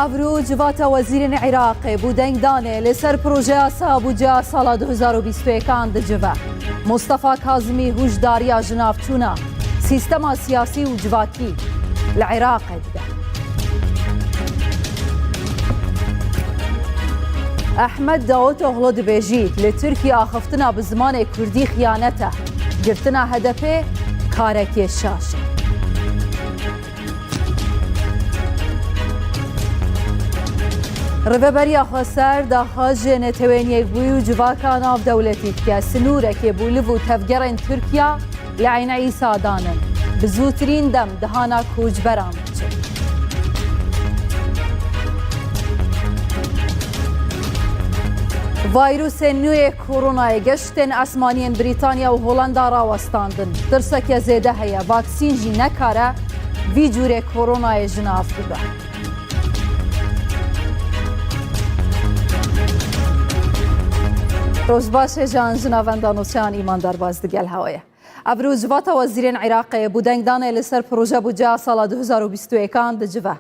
Evrû civata wezîrên Iraqê bû dengdanê li ser projeyasa bûdceya sala 2021 an dicive. Mustafa Kazimî hûşdariya ji navçûna sîstema siyasî û civakî li Iraqê dide. Ehmed Davutoglu dibêjît li Tirkiye axiftina bi zimanê Kurdî xiyanet e. Girtina HDP'ê karekê şaş e. Rêveberiya Xweser daxwaz ji Neteweyên Yekbûyî û civaka navdewletî dike sinûrekê bû liv û tevgerên Tirkiya li Eyn Îsa danin. Bi zûtirîn dem dihana koçberan biçin. Vayrûsên nû yê koronayê geştên esmaniyên Brîtanya û Holenda rawestandin. Tirseke zêde heye, vaksîn jî nekare vî cûrê koronayê ji nav bibe. Roj baş hêjan ji navenda nûçeyan Îman Derbaz digel hewe ye. Evrû civata wezîrên Iraqê bû dengdanê li ser proje bûdceya sala 2021 an dicive.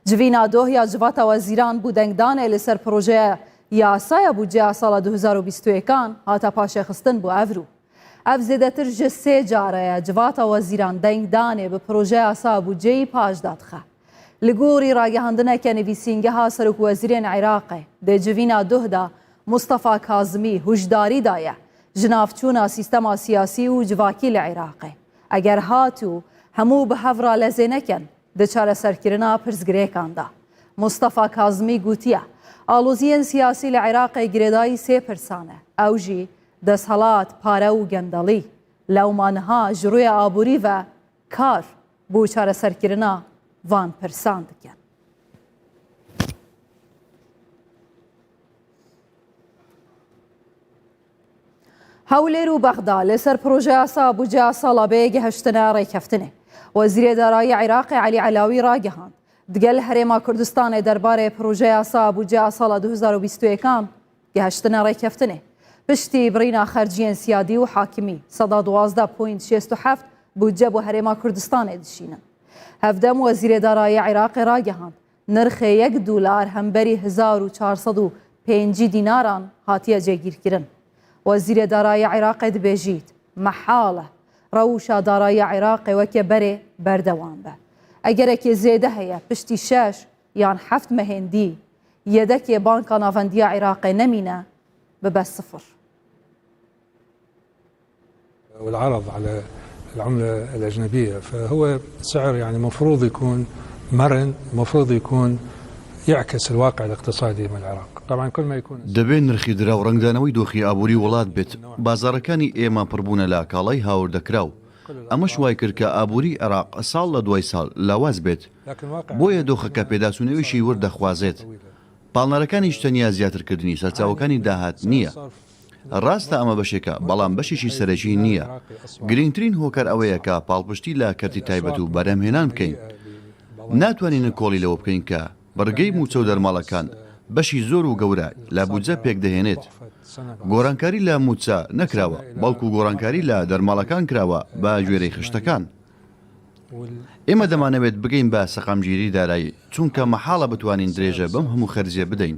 Civîna doh ya civata wezîran bû dengdanê li ser projeya yasaya bûdceya sala 2021 an hate paşêxistin bû evrû. Ev zêdetir ji sê care ye civata wezîran dengdanê bi projeyasa bûdceyî paş dadixe. Li gorî ragihandineke nivîsîngeha Serokwezîrên Iraqê di civîna duh de Mustafa Kazimî huşdarî daye ji navçûna sîstema siyasî û civakî li Iraqê. Eger hat û hemû bi hev re lezê nekin di çareserkirina pirsgirêkan de. Mustafa Kazimî gotiye, Aloziyên siyasî li Iraqê girêdayî sê pirsan e, ew jî Desthilat, pare û gendelî. Lewma niha ji rûyê aborî ve kar bo çareserkirina van pirsan dikin. Hewlêr û Bexda li ser projeyasa bûdceya sala bê gihiştine rêkeftinê. Wezîrê Darayî Iraqê Elî Elawî ragihand, digel Herêma Kurdistanê derbarê projeyasa bûdceya sala 2021 an Gihiştine rêkeftinê. Piştî birîna xerciyên siyadî û hakimî, 12 point 67 bûdce bo Herêma Kurdistanê dişînin. Hevdem Wezîrê Darayî Iraqê ragihand, nirxê yek dolar hemberî 1450 dînaran hatiye cêgîrkirin. Wezîrê Darayî Iraqê dibêjît, mehal e rewşa darayî Iraqê weke berê berdewam be. Egerekê zêde heye piştî şeş yan heft mehên dî yedekê Banka Navendiya Iraqê nemîne bibe sifir. والعرض على العملة الأجنبية فهو سعر يعني مفروض يكون مرن مفروض يكون يعكس الواقع الاقتصادي من العراق طبعا كل ما يكون دەبێ نرخی دراو ڕەنگدانەوەی دۆخی ئابووری وڵات بێت، بازاڕەکانی ئێمە پڕبوونە لە کاڵای هاوردەکراو، ئەمەش وایکرد کە ئابووری عێراق ساڵ لە دوای ساڵ لاواز بێت، بۆیە دۆخەکە پێداچوونەوەیەکی ورد دەخوازێت. پاڵنەرەکانیش تەنیا زیاترکردنی سەرچاوەکانی داهات نییە. ڕاستە ئەمە بەشێکە، بەڵام بەشێکی سەرەکی نییە. گرنگترین هۆکار ئەوەیە کە پاڵپشتی لە کەرتی تایبەت و بەرهەمهێنان بکەین. ناتوانین نکۆڵی لەوە بکەین کە بڕگەی مووچە و دەرماڵەکان بەشی زۆر و گەورە لە بودجە پێکدەهێنێت. گۆڕانکاری لە مووچە نەکراوە، بەڵکو گۆڕانکاری لە دەرماڵەکان کراوە بە گوێرەی خشتەکان. ئێمە دەمانەوێت بگەین بە سەقامگیری دارایی، چونکە مەحاڵە بتوانین درێژە بەم هەموو خەرجیە بدەین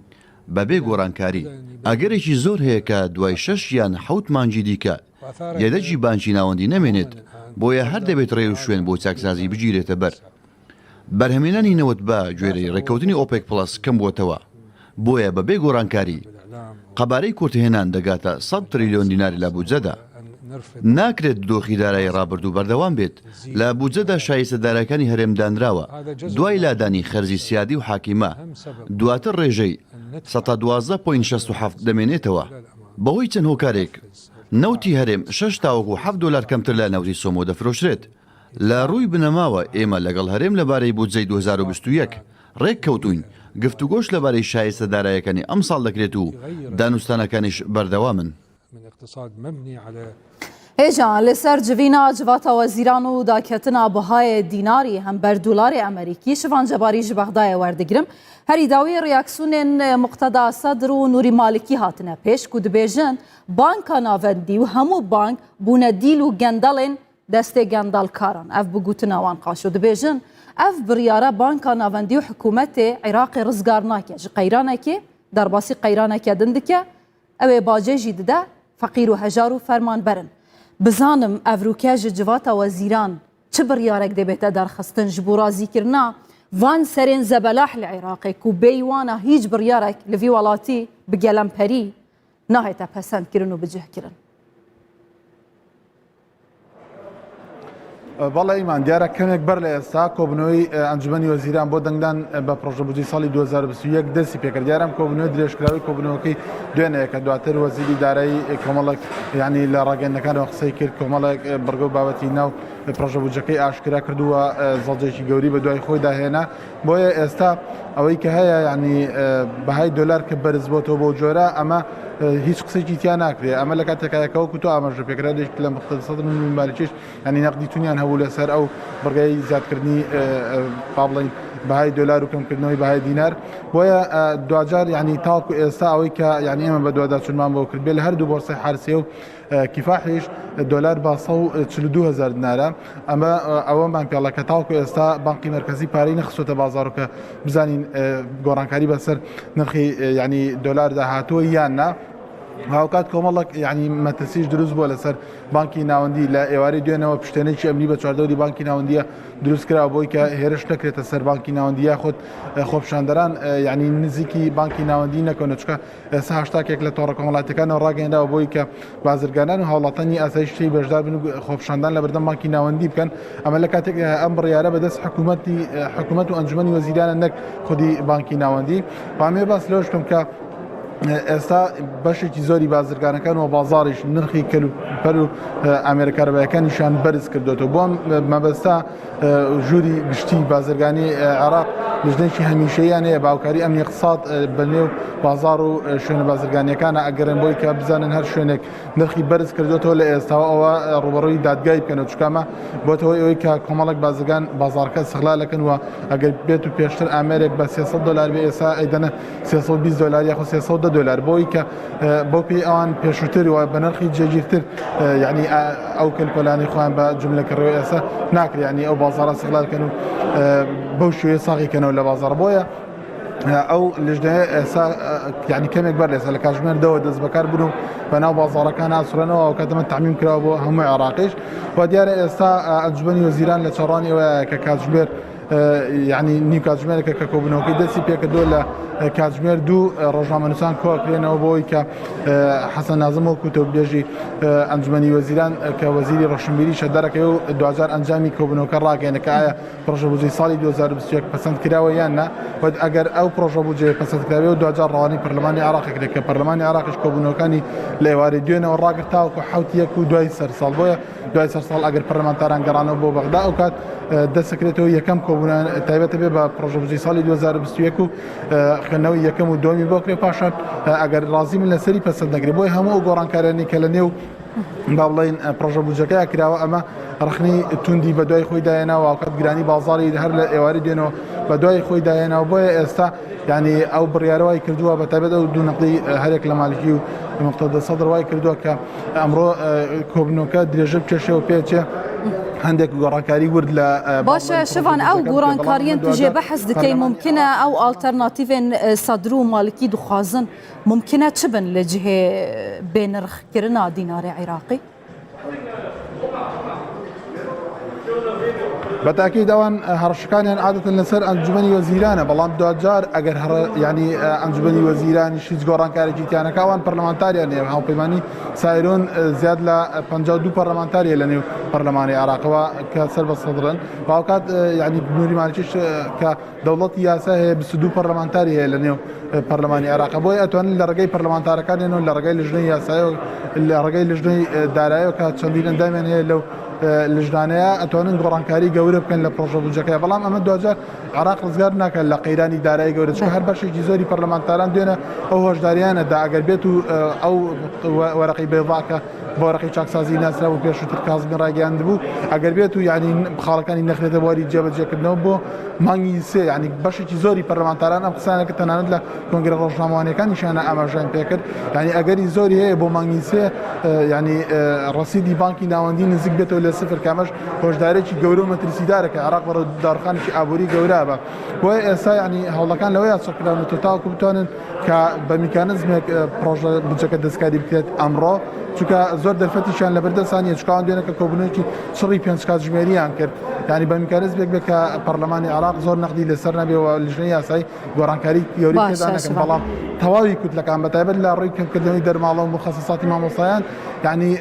بەبێ گۆڕانکاری. ئەگەرێکی زۆر هەیە کە دوای شەش یان حەوت مانگی دیکە یەدەگی بانکی ناوەندی نەمێنێت، بۆیە هەر دەبێت ڕێوشوێن بۆ چاکسازی بگیرێتە بەر. بەرهەمهێنانی نەوت بە گوێرەی ڕێککەوتنی ئۆپێک پڵەس کەمبووەتەوە، بۆیە بەبێ گۆڕانکاری قەبارەی کورتهێنان دەگاتە سەد تریلیۆن دینار لە بودجەدا. ناکرێت دۆخی دارایی ڕابردوو بەردەوام بێت، لە بودجەدا شایستە دارایەکانی هەرێم دانراوە، دوای لادانی خەرجی سیادی و حاکیمە، دواتر ڕێژەی، 12 point 67، دەمێنێتەوە. بەهۆی چەند هۆکارێک، نەوتی هەرێم شەش تاوەکو حەفت دۆلار کەمتر لە نەوتی سۆمۆ دەفرۆشرێت. لە ڕووی بنەماوە ئێمە لەگەڵ هەرێم لەبارەی بودجەی 2021 ڕێککەوتووین، گفتوگۆش لەبارەی شایستە دارایەکانی ئەمساڵ دەکرێت و دانوستانەکانیش بەردەوامن. هێژا لەسەر جڤینا جڤاتا وەزیران و داکەتنا بەهای دیناری هەمبەر دۆلاری ئەمریکی شڤان جەباری ji بەغدایە وەردگرم هەری داوی ریاکسونên مقتەدا سەدر و نوری مالکی هاتنە پێش ku dibêjin banka navendî û hemû bank bûne dîl û gendelên. دەستێ گەندەڵکاران. Ev bi gotina wan qaşo dibêjin ev biryara Banka Navendî û hikûmetê Iraqê rizgar nake ji qeyranekê derbasî qeyraneke din dike ew ê bacê jî dide feqîr û hejar û fermanber in. Bizanim ev rûke ji civata wezîran çi biryarek dê bête derxistin ji bo razîkirina van serên zebelah li Iraqê ku bêyî wan a hîç biryarek li vî welatî bi gelemperî nahête pesendkirin û bicihkirin. بەڵێ ئیمان، دیارە کەمێک بەر لە ئێستا کۆبوونەوەی ئەنجومەنی وەزیران بۆ دەنگدان بە پرۆژە بودجەی ساڵی 2021 دەستی پێکرد. دیارە ئەم کۆبوونەوە درێژکراوەی کۆبوونەوەکەی دوێنێیە کە دواتر وەزیری دارایی کۆمەڵێک یعنی لە ڕاگەیاندنەکانەوە قسەی کرد، کۆمەڵێک بڕگە و بابەتی ناو پرۆژە بودجەکەی ئاشکرا کرد و زەجێکی گەوری بە دوای خۆیدا هێنا. بۆیە ئێستا ئەوەی کە هەیە یعنی بەهای دۆلار کە بەرز بۆتەوە بۆ جۆرە ئەمە هیچ قسێکی تیا ناکرێ ئەمە لە کاتێکایە کە وەکو تۆ ئاماژە پێکرا دێک لە مقتەدا سەدر و مالکیش یعنی نەقدی تونیان هەبوو لەسەر ئەو بڕگەی زیادکردنی با بڵێین بەهای دۆلار و کەمکردنەوەی بەهای دینار بۆیە دواجار یعنی تاوەکو ئێستا ئەوەی کە یعنی ئێمە بەدواداچوونمان بۆ کرد بێ لە هەردوو بۆرسەی حارسیە و کیفاحیش دۆلار بە 142 هەزار دینارە ئەمە ئەوەمان پێڵە کە تاوەکو ئێستا بانقی مەرکەزی پارەی نەخستۆتە بازاڕ کە بزانین گۆڕانکاری بەسەر نرخی یعنی دۆلاردا هاتووە یان نا. هاوکات کۆمەڵک یعنی مەترسیش دروست بووە لەسەر بانکی ناوەندی لە ئێوارەی دوێنەوە پشتێنێکی ئەمنی بە چواردەوری بانکی ناوەندیە دروست کرا بۆی کە هێرش نەکرێتە سەر بانکی ناوەندی یاخود خۆپیشاندەران یعنی نزیکی بانکی ناوەندی نەکەونە چکە ئێستا هاشتاگێک لە تۆڕە کۆمەڵاتیەکانەوە ڕاگەیەنراوە بۆی کە بازرگانان و هاوڵاتانی ئاسایش تێی بەشدار بن و خۆپیشاندان لە بەردەم بانکی ناوەندی بکەن ئەمە لە کاتێک ئەم بڕیارە بەدەست حکوومەتی حکوومەت و ئەنجومەنی وەزیرانە نەک خودی بانکی ناوەندی پامێ باس لەوەش بکەم کە ئێستا بەشێکی زۆری بازرگانەکان و بازاڕیش نرخی کەلوپەل و ئامێرە کارەبایەکانیشان بەرز کردوێتەوە بۆم مەبەستا ژووری گشتی بازرگانی عێراق لیژنەیەکی هەمیشەییان هەیە بە هاوکاری ئەمنی اقتصاد بە نێو بازاڕ و شوێنە بازرگانیەکانە ئەگەرن بۆی کە بزانن هەر شوێنێک نرخی بەرز کردوێتەوە لە ئێستاوە ئەوە ڕوبەڕووی دادگای بکەنەوە چکامە بۆتەوەی ئەوەی کە کۆمەڵک بازرگان بازاڕەکە سغلالەکەن و ئەگەر بێت و پێشتر ئامێرێک بە 300 دلار بێ ئێستا ئەیدەنە 320 دلار یاخود 310 دلار بۆی کە بەو پێی ئەوان پێشووتر و بە نرخی جێگیرتر یعنی ئەو کەلپەلانی خۆیان بە جملە کڕیەوە ئێستا ناکرێ یعنی ئەو بازاڕە سغلال کەن و بەو شێوەیە ساغی کەنەوە لە بازاڕ بۆیە ئەو لژنەیە ئێستا یعنی کەمێک بەر لێسە لە کاتژمێر دەوە دەست بەکار بوون و بەناو بازاڕەکان ئاسوڕێنەوە ئەو کاتەمە تەعمیم کراوە بۆ هەموو عێراقیش و دیارە ئێستا ئەنجومەنی وەزیران لە چاوەڕوانی ئەوەیە کە کاتژمێر یعنی نیو کاتژمێرێکە کە کۆبوونەوەکەی دەستی پێکردووە لە کاتژمێر دوو ڕۆژنامەنووسان کۆکرێنەوە بۆی کە حەسەن نازم وەکو تۆبێژی ئەنجومەنی وەزیران کە وەزیری ڕۆشنبیری شەدەرەکەی و دواجار ئەنجامی کۆبوونەوەکە ڕاگەیەنە کە ئایا پرۆژە بودجەی ساڵی 2021 پەسەند کراوە یان نا و ئەگەر ئەو پرۆژە بودجەیە پەسەند کراوێ و دواجار ڕەوانەی پەرلەمانی عێراق کرێت کە پەرلەمانی عێراقیش کۆبوونەوەکانی لە ئێوارەی دوێنەوە ڕاگرت تاوەکو حەوت یەک و دوای سەرساڵ بۆیە دوای سەرساڵ ئەگەر پەرلەمانتاران گەڕانەوە بۆ بەغدا ئەو کات دەستەکرێتەوە یەکەم کۆبوونە تایبەتە بێ بە پرۆژە بودجەی ساڵی 2021 و خوێندنەوەی یەکەم و دووەمی بۆ کرێ پاشان ئەگەر ڕازی من لەسەری پەسەند نەکرێ بۆی هەموو ئەو گۆڕانکاریانەی کە لە نێو با بڵێین پرۆژە بودجەکەیا کراوە ئەمە ڕخنەی توندی بە دوای خۆی داهێناوە هاوکات گرانی بازاڕی هەر لە ئێواری دوێنەوە بە دوای خۆی داهێناوە بۆیە ئێستا یعنی ئەو بڕیارە وای کردووە بە تایبەت ئەو دوو نەقدەی هەرێک لە مالکی و مقتەدا سەدر وای کردووە کە ئەمڕۆ کۆبنەوەکە درێژە بکێشێ و پێچێ هەندێک گۆڕانکاری ورد لە باشە شڤان ئەو گۆڕانکاریەن تژێ بەحس دکەی ممکنە ئەو ئاڵتەرناتیڤێن سەدر و مالکی دخوازن ممکنە چ بن لە جهێ بێنرخکردنا دینارێ عیراقی؟ بە تاکید ئەوان هەڕەشەکانیان عادەتەن لەسەر ئەنجومەنی وەزیرانە بەڵام دواجار ئەگەر هەڕ ینی ئەنجومەنی وەزیرانیش هیچ گۆڕانکارێکی تیانەکە ئەوان پەرلەمانتاریان هەیە هاوپەیمانی سایرون زیاد لە 52 پەرلەمانتاریە لە نێو پەرلەمانی عێراقەوە کە سەر بە سەدرن هاوکات یعنی نوری مالکیش کە دەوڵەتی یاسا هەیە 22 پەرلەمانتاری هەیە لە نێو پەرلەمانی عێراق بۆیە ئەتوانن لە ڕێگەی پەرلەمانتارەکانیان و لە ڕێگەی لژنەی یاسایەوە لە ڕێگەی لژنەی دارایەوە کە چەندین ئەندامیان هەیە لەو لژنانەیە ئەتوانن گۆڕانکاری گەورە بکەن لە پرۆژە بودجەکە بەڵام ئەمە دواجار عێراق ڕزگار ناکات لە قەیرانی دارایی گەورە چونکە هەر بەشێکی زۆری پەرلەمانتاران دوێنێ ئەو هۆشداریانە دا ئەگەر بێت و ئەو وەرەقەی بەیضا کە بە وەرەقەی چاکسازی ناسرابوو پێشووتر کازمی ڕایگەیاندبوو ئەگەر بێت و یعنی خاڵەکانی نەخرێتە بواری جێبەجێکردنەوە بۆ مانگی سێ یعنی بەشێکی زۆری پەرلەمانتاران ئەم قسانە کە تەنانەت لە کۆنگرە ڕۆژنامەوانیەکانیشیانە ئاماژەیان پێکرد یعنی ئەگەری زۆری هەیە بۆ مانگی سێ یعنی ڕەسیدی بانکی ناوەندی نزیک بێتەوە لە. سفر کە ئەمەش هۆشدارییەکی گەورە و مەترسیدارە کە عێراق بەرەو داڕوخانێکی ئابووری گەورە بە. بۆیە ئێستا یانی هەوڵەکان لەوەیا چڕکراونەتەوە تاوەکو بتوانن کە بە میکانزمێک پڕۆژە بودجەکە دەستکاری بکرێت ئەمڕۆ، چونکە زۆر دەرفەتیشیان لەبەردەستا نییە، چونکە ئەوان دوێنێ کە کۆبوونەوەیەکی چڕی پێنج کاتژمێریان کرد، یانی بە میکانزمێک بێت کە پەرلەمانی عێراق زۆر نەقدی لەسەر نەبێ و لیژنەی یاسایی گۆڕانکاری گەورەی تێدا باشە نەکەن، شڤان. بەڵام تەواوی کوتلەکان بە تایبەت لە ڕووی کەمکردنەوەی دەرماڵە و موخەسەساتی مامۆستایان یانی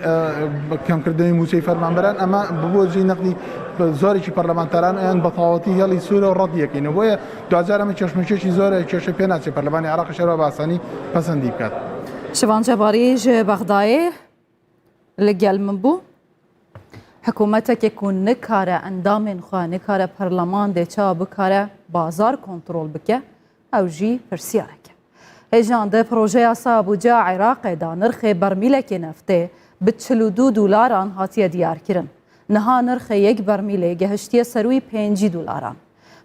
کەمکردنەوەی مووچەی فەرمانبەران ئەمە ببووە جێی نەقدی زۆرێکی پەرلەمانتاران ئەیان بە تەواوەتی هێڵی سوورە و ڕەدیەکەینەوە بۆیە دواجار ئەمە کێشمەکێشی زۆرە کێشە پێ ناچێت پەرلەمانی عێراقیش هەروا بە ئاسانی پەسەندی بکات. شڤان جەباری ji Bexdayê li gel min bû. Hikûmetekê ku nikare endamên xwe, nikare perleman dê çawa bikare bazar kontrol bike, ew jî pirsiyarek e. Hêjan di projeyasa bûdceya Iraqê de nirxê bermîlekê neftê bi 42 dolaran hatiye diyarkirin. Niha nirxê yek bermîlê gehiştiye serûyî 50 dolaran.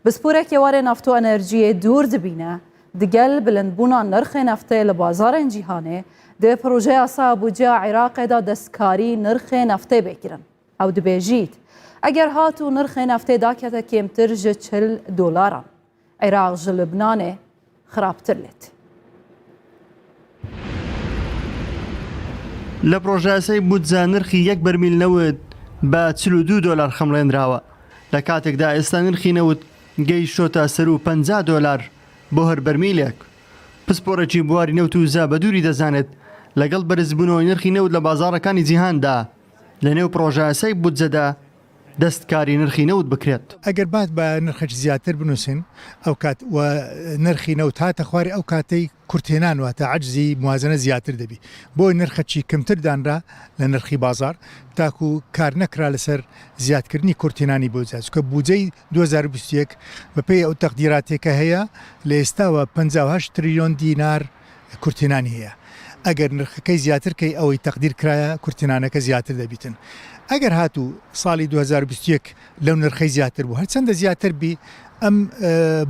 Pisporekê warê neft û enerjiyê dûr dibîne, digel bilindbûna nirxê neftê li bazarên cîhanê, di projeyasa bûdceya Iraqê de destkarî nirxê neftê bê kirin. Ew dibêjît, eger hat û nirxê neftê dakete kêmtir ji 40 dolaran, Iraq ji Libnanê xirabtir lê tê. لە پڕۆژەیاسای بودجە نرخی یەک بەرمیل نەوت بە 42 دۆلار خەمڵێنراوە، لە کاتێکدا ئێستا نرخی نەوت گەیشتۆتە سەروو 50 دۆلار بۆ هەر بەرمیلێک. پسپۆڕێکی بواری نەوت و وزە بە دووری دەزانێت لەگەڵ بەرزبوونەوەی نرخی نەوت لە بازاڕەکانی جیهاندا لەنێو پڕۆژەیاسای بودجەدا دەستکاری نرخی نەوت بکرێت. ئەگەر بات بە نرخێکی زیاتر بنووسین ئەوکات و نرخی نەوت هاتە خوارێ ئەو کاتەی کورتهێنان واتە عەجزی موازنە زیاتر دەبی بۆیە نرخەکی کەمتر دانرا لە نرخی بازاڕ تاکو کار نەکرا لەسەر زیادکردنی کورتهێنانی بودجە چونکە بودجەی 2021 بەپێی ئەو تەقدیراتێک کە هەیە لە ئێستاوە 58 تریلیۆن دینار کورتهێنانی هەیە ئەگەر نرخەکەی زیاتر کەی ئەوەی تەقدیر کرایە کورتهێنانەکە زیاتر دەبیتن ئەگەر هاتوو ساڵی 2021 لەو نرخەی زیاتر بوو هەرچەندە زیاتر بی ئەم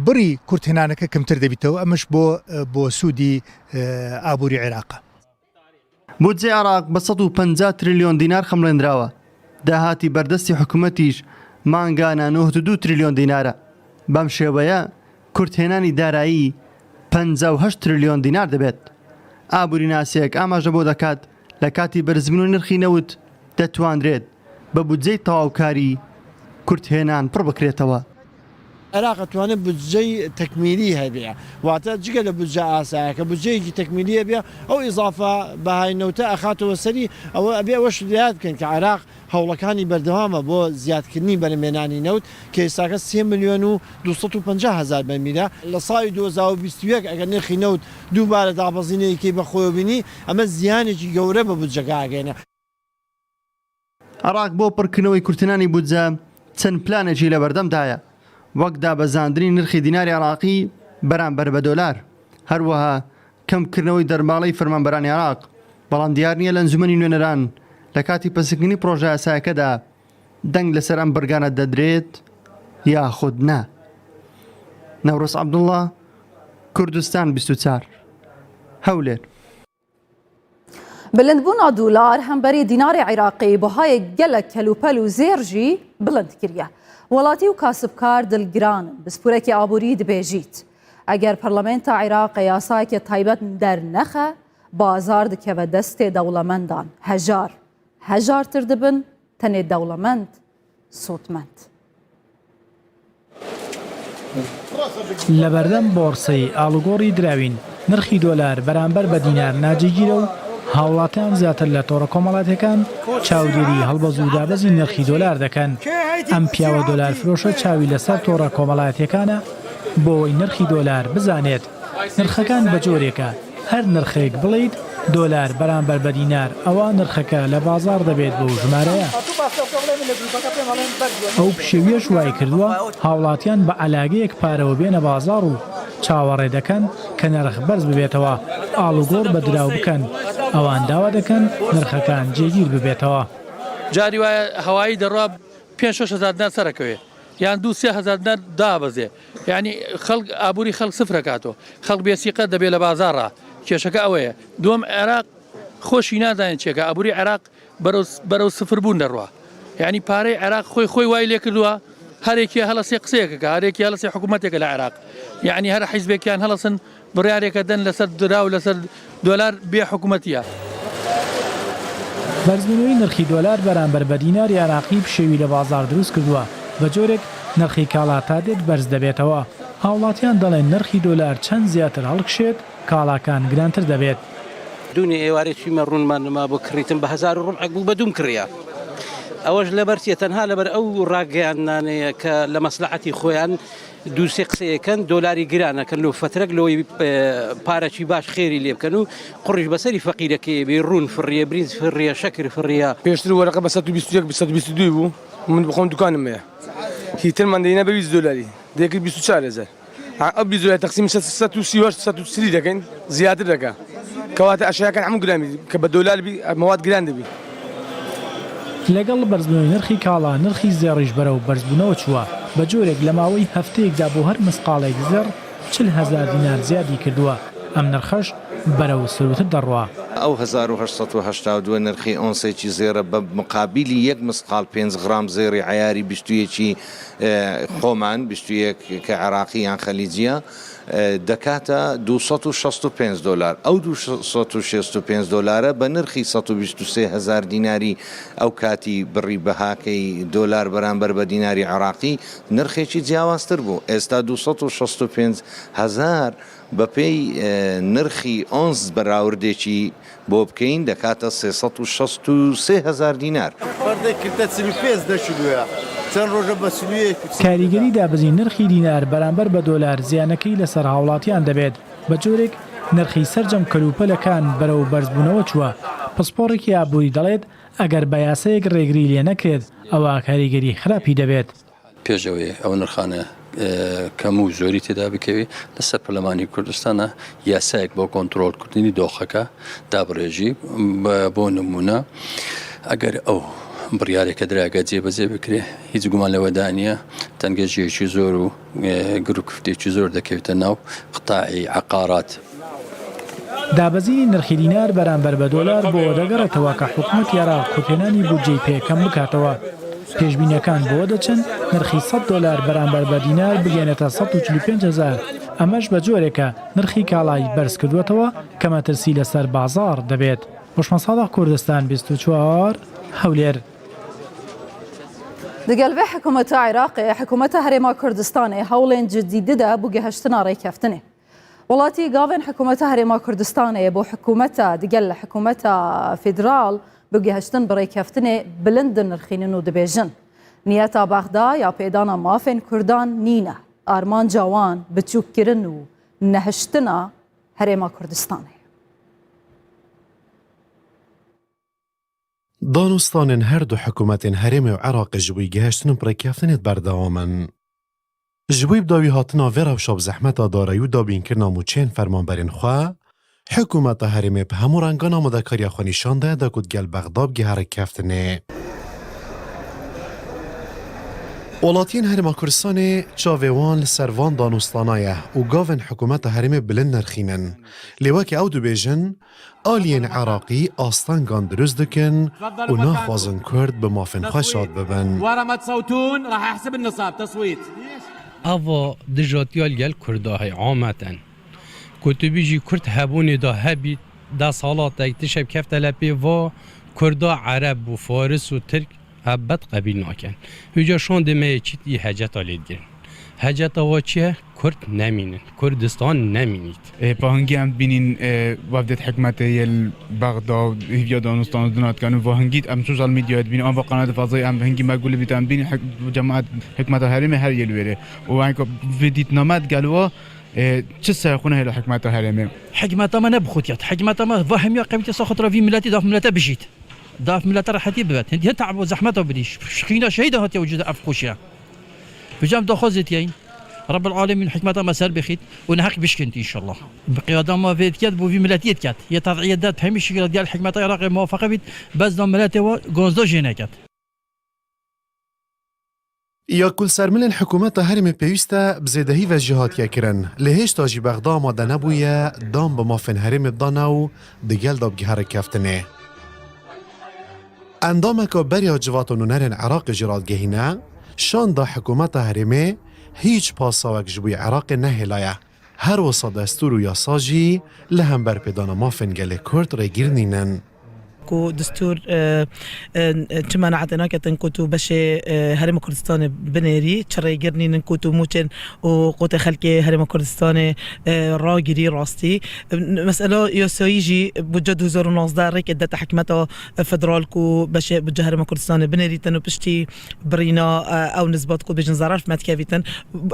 بڕی کورتهێنانەکە کەمتر دەبیتەوە ئەمەش بۆ بۆ سوودی ئابووری عێراقە. بودجەی عێراق بە 150 تریلیۆن دینار خەمڵێنراوە، داهاتی بەردەستی حکومەتیش مانگانە 92 تریلیۆن دینارە، بەم شێوەیە کورتهێنانی دارایی 58 تریلیۆن دینار دەبێت. ئابووریناسێک ئاماژە بۆ دەکات لە کاتی بەرزبوونەوەی نرخی نەوت دەتوانرێت بە بودجەی تەواوکاری کورتهێنان پڕ بکرێتەوە. عێراق ئەتوانێت بودجەی تەکمیلی هەبێ واتە جگە لە بودجە ئاسایەکە بودجەیەکی تەکمیلی هەبێ ئەو ئیزافە بەهای نەوتە ئەخاتەوە سەری ئەوە ئەبێ ئەوەش لەیاد بکەین کە عێراق هەوڵەکانی بەردەوامە بۆ زیادکردنی بەرهەمهێنانی نەوت کە ئێستاکە سێ ملیۆن و 250 هەزار بەرمیلە لە ساڵی 2021 ئەگەر نرخی نەوت دووبارە دابەزینێکی بەخۆیەوە بینی ئەمە زیانێکی گەورە بە بودجەکە ئەگەیەنێ. عێراق بۆ پڕکردنەوەی کورتهێنانی بودجە چەند پلانێکی لەبەردەمدایە، وەک دابەزاندنی نرخی دیناری عێراقی بەرامبەر بە دۆلار، هەروەها کەمکردنەوەی دەرماڵەی فەرمانبەرانی عێراق، بەڵام دیار نییە لە ئەنجومەنی نوێنەران لە کاتی پەسندکردنی پڕۆژەیاسایەکەدا دەنگ لەسەر ئەم بڕگانە دەدرێت یاخود نا. نەورۆز عەبدوڵڵا، کوردستان 24، هەولێر. Bilindbûna dolar hemberî dînarê Iraqê bihayê gelek kelûpel û zêr jî bilind kiriye. Welatî û kasibkar dilgiran in. Pisporekî aborî dibêjît, eger parlamenta Iraqê yasayeke taybet dernexe, bazar dikeve destê dewlemendan. Hejar hejartir dibin, tenê dewlemend سوودمەند. لەبەردەم بۆڕسەی ئاڵوگۆڕی دراوین، نرخی دۆلار بەرامبەر بە دینار ناجێگیرە و هاوڵاتیان زیاتر لە تۆڕە کۆمەڵاتیەکان چاودێری هەڵبەز و دابەزی نرخی دۆلار دەکەن. ئەم پیاوە دۆلار فرۆشە چاوی لەسەر تۆڕە کۆمەڵایەتیەکانە بۆوەی نرخی دۆلار بزانێت. نرخەکان بەجۆرێکە هەر نرخێک بڵێیت دۆلار بەرامبەر بە دینار ئەوا نرخەکە لە بازاڕ دەبێت بەو ژمارەیە. ئەو پشێویەش وایکردووە هاوڵاتیان بە عەلاگەیەک پارەوە بێنە بازاڕ و چاوەڕێ دەکەن کە نرخ بەرز ببێتەوە ئاڵوگۆڕ بە دراو بکەن، ئەوان داوا دەکەن نرخەکان جێگیر ببێتەوە. جاری وایە هەوایی دەڕوا پێنج شەش هەزار دینار سەرەکەوێ یان دوو سێ هەزار دینار دابەزێ یانی خەڵک ئابووری خەڵک سفرەکاتەوە خەڵک بێسیقە دەبێ لە بازاڕا کێشەکە ئەوەیە دووەم عێراق خۆشی نازانێت چێکە ئابووری عێراق بەرەو بەرەو سفر بوون دەڕوا. یعنی پارەی عێراق خۆی خۆی وای لێکردووە هەرێکی هەڵەسێ قسەیەکەکە هەرێکی هەڵەسێ حکوومەتێکە لە عێراق یعنی هەر حیزبێکیان هەڵەسن بڕیارێکە دەن لەسەر دراو لەسەر دۆلار بێ حکومەتیە. بەرزبوونەوەی نرخی دۆلار بەرامبەر بە دیناری عێراقی پشێوی لە بازاڕ دروستکردووە، بەجۆرێک نرخی کاڵا تا دێت بەرز دەبێتەوە، هاوڵاتیان دەڵێن نرخی دۆلار چەند زیاتر هەڵکشێت کاڵاکان گرانتر دەبێت. دوونێ ئێوارێ چویمە ڕوونمان نما بۆ کڕیتم بە 1000 و ڕوبعێک بوو بە دووم کڕیا ئەوەش لەبەر چیە تەنها لەبەر ئەو ڕاگەیاندنانەیە کە لە مەسلەحەتی خۆیان دوو سێ قسەیەکەن دۆلاری گران ئەکەن لۆ فەترەک لۆی پارەکی باش خێری لێ بکەن و قوڕیش بەسەری فەقیرەکەی بێ ڕوون فڕیە برینج فڕیە شەکر فڕیە. پێشتر وەرەقە بە 121 122 بوو من بخۆم دوکانم هەیە هیترمان دەینا بە 20 دۆلاری دەکرد 24 هەزار ئەو 20 دۆلار تەقسیم 138 130 دەکەین زیاتر دەکا کەواتە ئەشیاکان هەموو گران بی کە بە دۆلار بی مەواد گران دەبی. لەگەڵ بەرزبوونەوەی نرخی کاڵا، نرخی زێڕیش بەرەو بەرزبوونەوە چووە، بە جۆرێک لە ماوەی هەفتەیەکدا بۆ هەر مسقاڵێک زێڕ 40 هەزار دینار زیادی کردووە، ئەم نرخەش بەرەو سەرووتر دەڕوا. ئەو 1882 نرخی ئۆنسێکی زێڕە بە مقابیلی یەک مسقاڵ پێنج غڕام زێڕی عەیاری 21 ی خۆمان، 21 کە عێراقی یان خەلیجییە، دەکاتە 265 دۆلار، ئەو 265 دۆلارە بە نرخی 123 هەزار دیناری ئەو کاتی بڕی بەهاکەی دۆلار بەرامبەر بە دیناری عێراقی نرخێکی جیاوازتر بوو، ئێستا 265 هەزار بەپێی نرخی ئۆنس بەراوردێکی بۆ بکەین دەکاتە 363 هەزار دینار. فەردێک کردە 45 دە کیلۆیە چەند ڕۆژە بە 41 و 40 کاریگەری دابەزینی نرخی دینار بەرامبەر بە دۆلار زیانەکەی لەسەر هاوڵاتیان دەبێت، بە جۆرێک نرخی سەرجەم کەلوپەلەکان بەرەو بەرزبوونەوە چووە، پسپۆڕێکی ئابووری دەڵێت، ئەگەر بە یاسایەک ڕێگری لێنەکرێت ئەوا کاریگەری خراپی دەبێت. پێش ئەوەی ئەو نرخانە کەم و زۆری تێدا بکەوێ لەسەر پەرلەمانی کوردستانە یاسایەک بۆ کۆنترۆڵکردنی دۆخەکە دابڕێژی بۆ نمونە ئەگەر ئەو بڕیارێکە دراگە جێبەجێ بکرێ هیچ گومان لەوەدا نییە تەنگەژیەکی زۆر و گروکفتێکی زۆر دەکەوێتە ناو قطاعی عقارات. دابەزینی نرخی دینار بەرامبەر بە دۆلار بۆوە دەگەڕێتەوە کە حکومەتی عێراق کورتهێنانی بودجەی پێ کەم بکاتەوە. پێشبینییەکان بەوە دەچن نرخی 100 دۆلار بەرامبەر بە دینار بگەیەنێتە 145 هەزار، ئەمەش بە جۆرێکە نرخی کاڵای بەرزکردووەتەوە کە مەترسی لەسەر بازاڕ دەبێت. هۆشمەند سادق کوردستان 24، هەولێر. Digel vê hikûmeta Iraqê, hikûmeta Herêma Kurdistanê hewlên cidî dide bo gihiştina rêkeftinê. Welatî gavên hikûmeta Herêma Kurdistanê bo hikûmeta digel hikûmeta federal bi gihiştin bi rêkeftinê bilind dinirxînin û dibêjin, Niyeta Bexda ya pêdana mafên Kurdan nîne, armanca wan biçûkkirin û nehiştina Herêma Kurdistanê ye. Danûstanên her du hikûmetên herêmê û Iraqê ji bo gihiştin bi rêkeftinê berdewam in. Ji bo bi dawîhatina vê rewşa bi zehmeta darayî û dabînkirina mûçeyên fermanberên xwe, hikûmeta herêmê bi hemû rengan amadekariya xwe nîşan daye da ku digel Bexda bigihe rêkeftinê. Welatiyên Herêma Kurdistanê çavê wan li ser van danûstana ye û gavên hikûmeta herêmê bilind nirxînin. Lê weke ew dibêjin, Aliyên Iraqî astengan dirust dikin û naxwazin Kurd bi mafên xwe şad bibin. Eva dijatiya li gel Kurda heye ameten. Ku tu bîjî Kurd hebûnê de hebî desthalatek tişek bikefte le pê va Kurda Ereb û Faris û Tirk Ebed qebîl nakin. Îca şandê me yê çît î heceta lê digirin. Heceta wa çi ye? Kurd nemînin. Kurdistan nemînît. Pa hingî em dibînîn wefdêt hikûmetê yê li Bexda û hêviya danûstan û dina dikin û va hingî em sosyal medyayê dibînîn an va qenalê fezayê em hingî me gulê bît em dibînîn cemaet hikûmeta herêmê her yê li wêrê û enka vê dîtina me digel wa çi serxwe nehêla hikûmeta herêmê. Hikûmeta me ne bi xwe tiyat. Hikûmeta me va hemiya qewîtê sa xwe tira vî miletî daf milete bijît. Daf milete rehetî bibet. Hindî hin te'b û zehmeta bidî. Xîna şehîda hatiye wicûda ev xweşiya. Bi cem daxwazê tiyeyîn. Rebbil alemîn hikmeta me ser bixît û neheq bişkint înşallah. Bi qiyada me vê diket bo vî miletiyê diket. Yê ted'iyê det hemî şikla diyar hikmeta Iraqê muwafeqe bît bes da miletê we gonzda jê neket. Ya ku li ser milên hikûmeta herêmê pêwîst e bi zêdehî ve jî hatiye kirin, lê hêjta jî Bexda amade nebûye dan bi mafên herêmê bidane û di gel de bigihe rêkeftinê. Endameka beriya Civata Nûnerên Iraqê jî radigihîne, şanda hikûmeta herêmê hîç pasawek ji bo Iraqê nehêlaye. Her wisa destûr û yasa jî li hember pêdana mafên gelê Kurd rêgîr nînin. Ku destûr çi menaetê naketin ku tu beşê Herêma Kurdistanê binêrî, çi rêgir nînin ku tu mûçên û qotê xelkê Herêma Kurdistanê ragirî rastî. Mesela yasayî jî budce 2019 rêkê dete hikûmeta federal ku beşê budce Herêma Kurdistanê binêrîtin û piştî birîna ew nizbat ku bêjin zerar me dikevîtin.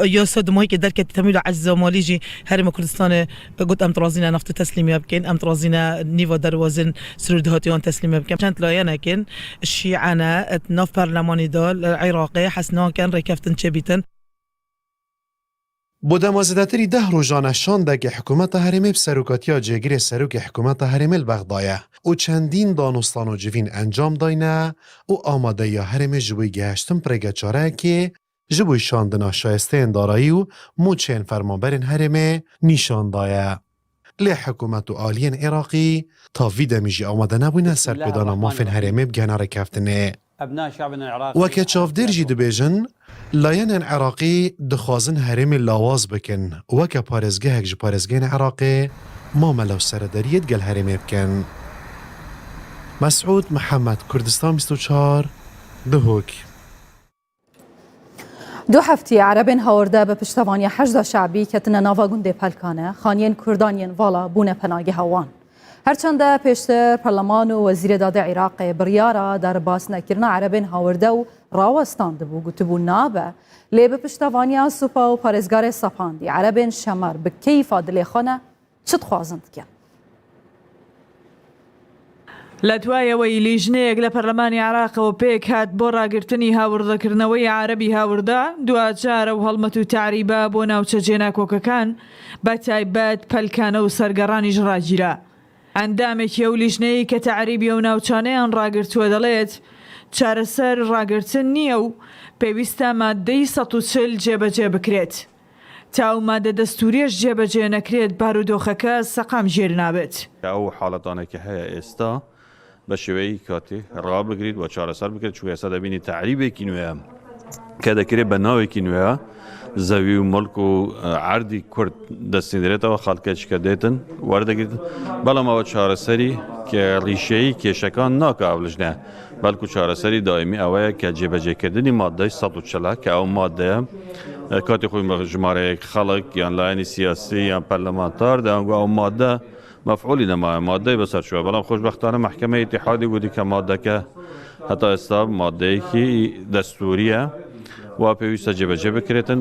Yasa di mayekê derketî temwîla ecza malî jî Herêma Kurdistanê Got em razî ne naftê teslîmiya bikin, em razî ne nîva derwazên sirûrdihatî wan teslîmiya bikin. Çend layenekên şîe ne di nav perlemanî de li Iraqê hez nakin rêkeftin çêbîtin. Bo dema zêdetirî deh rojan e şandekê hikûmeta herêmê bi serokatiya cêgirê serokê hikûmeta herêmê li Bexda ye û çendîn danûstan û civîn encam dayne û amadeyiya herêmê ji bo gihiştin bi rêgeçareyekê Ji bo şandina şayesteyên darayî û mûçeyên fermanberên herêmê nîşan daye. Lê hikûmet û aliyên Iraqî ta vî demî jî amade nebûne ser pêdana mafên herêmê bigihine rêkeftinê. Weke çavdêr jî dibêjin, layenên Iraqî dixwazin herêmê lawaz bikin û weke parêzgehek ji parêzgehên Iraqê mamele û serederiyê digel herêmê bikin. Mesûd Mihemed, Kurdistan 24, Duhok. Du heftiyê erebên hawirde bi piştevaniya Heşda Şebî ketine nava gundê Pelkane, xaniyên Kurdan yên vala bûne penageha wan. Her çende pêştir perleman û wezîrê dadê Iraqê biryara derbasnekirina erebên hawirde û rawestandibû gotibû nabe, lê bi piştevaniya supa û parêzgarê sepandî erebên şemer bi keyfa dilê xwe ne Çi dixwazin dikin. لە دوای ئەوەی لیژنەیەک لە پەرلەمانی عێراقەوە پێکهات بۆ ڕاگرتنی هاوردەکردنەوەی عەرەبی هاوردە، دواجار ئەو هەڵمەت و تەعریبە بۆ ناوچە جێناکۆکەکان بە تایبەت پەلکانە و سەرگەڕانیش ڕاگیرا. ئەندامێکی ئەو لیژنەیەی کە تەعریبی ئەو ناوچانەیان ڕاگرتووە دەڵێت، چارەسەر ڕاگرتن نییە و پێویستە ماددەی 140 جێبەجێ بکرێت. تا ئەو مادە دەستوریەش جێبەجێ نەکرێت بارودۆخەکە سەقامگیر نابێت. ئەو حاڵەتانەی کە هەیە ئێستا بە شێوەی کاتی ڕابگریت و چارەسەر بکرێت، چونکە ئێستا دەبینی تەعریبێکی نوێیە کە دەکرێت بە ناوێکی نوێیە زەوی و مڵک و عەردی کورد دەستێندرێتەوە، خەڵکێک کە دێتن وەردەگرن، بەڵام ئەوە چارەسەری ڕیشەیی کێشەکان ناکا ئەو لژنەیە. بەڵکو چارەسەری دایمی ئەوەیە کە جێبەجێکردنی ماددەی 140 کە ئەو ماددەیە کاتی خۆی ژمارەیەک خەڵک یان لایەنی سیاسی یان پەرلەمانتار دەیانگو ئەو ماددە مەفعولی نەمایە ماددەی بەسەر چووە بەڵام خۆشبەختانە مەحکەمەی ئیتیحادی گوتی کە ماددەکە هەتا ئێستا ماددەیەکی دەستوریە و پێویستە جێبەجێ بکرێتن.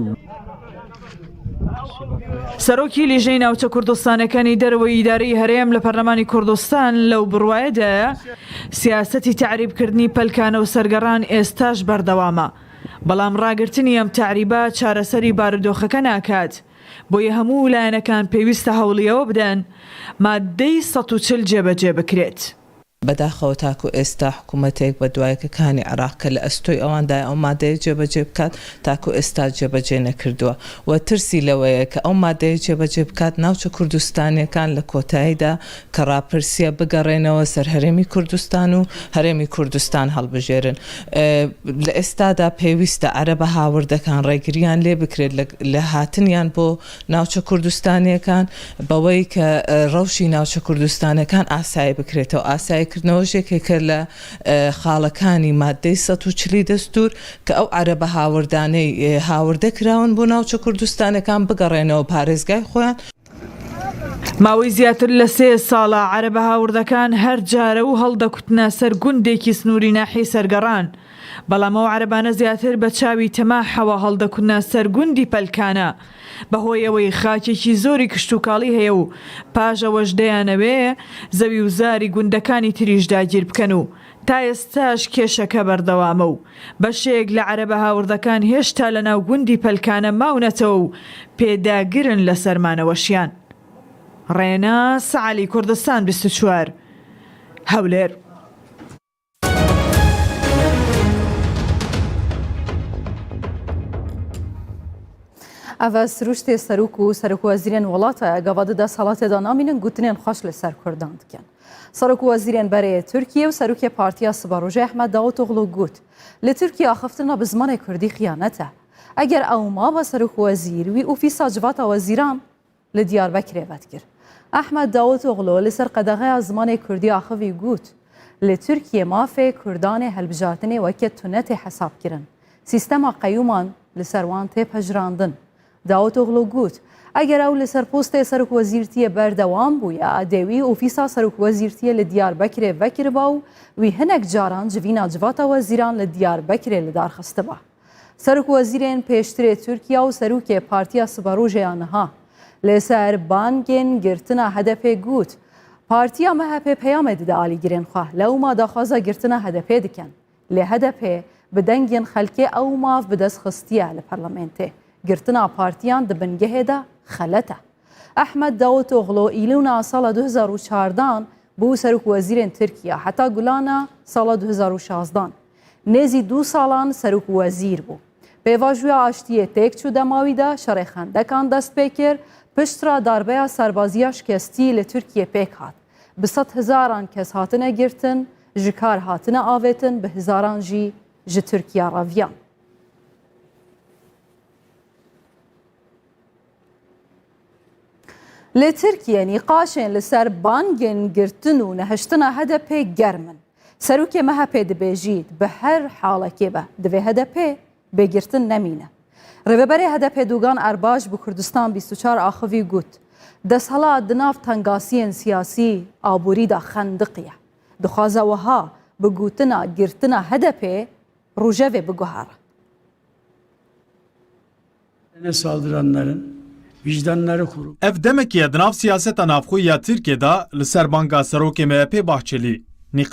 سەرۆکی لیژنەی ناوچە کوردستانەکانی دەرەوەی ئیدارەی هەرێم لە پەرلەمانی کوردستان لەو بڕوایەدایە سیاسەتی تەعریبکردنی پەلکانە و سەرگەڕان ئێستاش بەردەوامە، بەڵام ڕاگرتنی ئەم تەعریبە چارەسەری بارودۆخەکە ناکات، بۆیە هەموو لایەنەکان پێویستە هەوڵی ئەوە بدەن ماددەی 140 جێبەجێ بکرێت. بەداخەوە تاکو ئێستا حکومەتێک بە دوایەکەکانی عێراق کە لە ئەستۆی ئەواندایە ئەو مادەیە جێبەجێ بکات تاکو ئێستا جێبەجێ نەکردووە و ترسی لەوەیە کە ئەو مادەیە جێبەجێ بکات ناوچە کوردستانیەکان لە کۆتاییدا کە ڕاپرسیە بگەڕێنەوە سەر هەرێمی کوردستان و هەرێمی کوردستان هەڵبژێرن لە ئێستادا پێویستە عەرەبە هاوردەکان ڕێگریان لێ بکرێت لە هاتنیان بۆ ناوچە کوردستانیەکان بەوەی کە ڕەوشی ناوچە کوردستانەکان ئاسایی بکرێتەوە، ئاساییکردنەوەش یەکێکە لە خاڵەکانی ماددەی 140 ی دەستوور کە ئەو عەرەبە هاوردانەی هاوردە کراون بۆ ناوچە کوردستانەکان بگەڕێنەوە پارێزگای خۆیان. ماوەی زیاتر لە سێ ساڵە عەرەبە هاوردەکان هەر جارە و هەڵدەکوتنە سەر گوندێکی سنووری ناحیەی سەرگەڕان، بەڵام ئەو عەرەبانە زیاتر بە چاوی تەماحەوە هەڵدەکوتنە سەر گوندی پەلکانە، بەهۆی ئەوەی خاکێکی زۆری کشتوکاڵی هەیە و پاش ئەوەش دەیانەوێ زەوی و زاری گوندەکانی تریش داگیر بکەن و تا ئێستاش کێشەکە بەردەوامە و بەشێک لە عەرەبە هاوردەکان هێشتا لەناو گوندی پەلکانە ماونەتەوە و پێداگرن لەسەر مانەوەشیان. ڕێناس عەلی کوردستان 24، هەولێر. Ev sirûştê serok û serokwezîrên welata ye gava di desthilatê de namînin gotinên xweş li ser Kurdan dikin. Serokwezîrên berê yê Tirkiyê û Serokê Partiya Siberojê Ehmed Davutoglu got, Li Tirkiyê axiftina bi zimanê Kurdî xiyanet e. Eger ew maba serokwezîr wî ofîsa civata wezîran li Diyarbekirê vedikir. Ehmed Davutoglu li ser qedexeya zimanê Kurdî axivî got, Li Tirkiyê mafê Kurdanê hilbijartinê weke tune tê hesabkirin. Sîstema qeyûman li ser wan tê pejirandin. Davutoglu got, Eger ew li ser postê serokwezîrtiyê berdewam bûya, dê wî ofîsa serokwezîrtiyê li Diyarbekirê vekiriba û wî hinek caran civîna civata wezîran li Diyarbekirê li dar xistiba. Serokwezîrên pêştirê Tirkiya û Serokê Partiya Siberojê ya niha li ser bangên girtina HDP'ê got, Partiya MHP peyamê dide alîgirên xwe, lewma daxwaza girtina HDP'ê dikin. Lê HDP bi dengên xelkê ew maf bi dest xistiye li parlamentê. Girtina partiyan di bingehê de xelet e. Ehmed Davutoglu îlûna sala 2014 bû serokwezîrên Tirkiye heta gulana sala 2016. Nêzî du salan serokwezîr bû. Pêvajoya aştiyê têk çû dema wî de şerê xendekan dest pê kir, piştra darbeya serbaziya şikestî li Tirkiyê pêk hat. Bi sedhezaran kes hatine girtin, ji kar hatine avêtin, bi hezaran jî ji Tirkiya reviyan. Li Tirkiye nîqaşên li ser bangên girtin û nehiştina HDP'ê germ in. Serokê MHP'ê dibêjî bi her halekê be divê HDP bê girtin nemîne. Rêveberê HDP'ê Dogan Erbaş bi Kurdistan 24 axivî got, Desthilat di nav tengasiyên siyasî, aborî de xendiqiye. Dixwaze wiha bi gotina girtina HDP'ê rojevê biguhere. Ev demekê ye di nav siyaseta navxweyî ya Tirkiyê de li ser banga Serokê MHP'ê Bahçelî, nîqaş.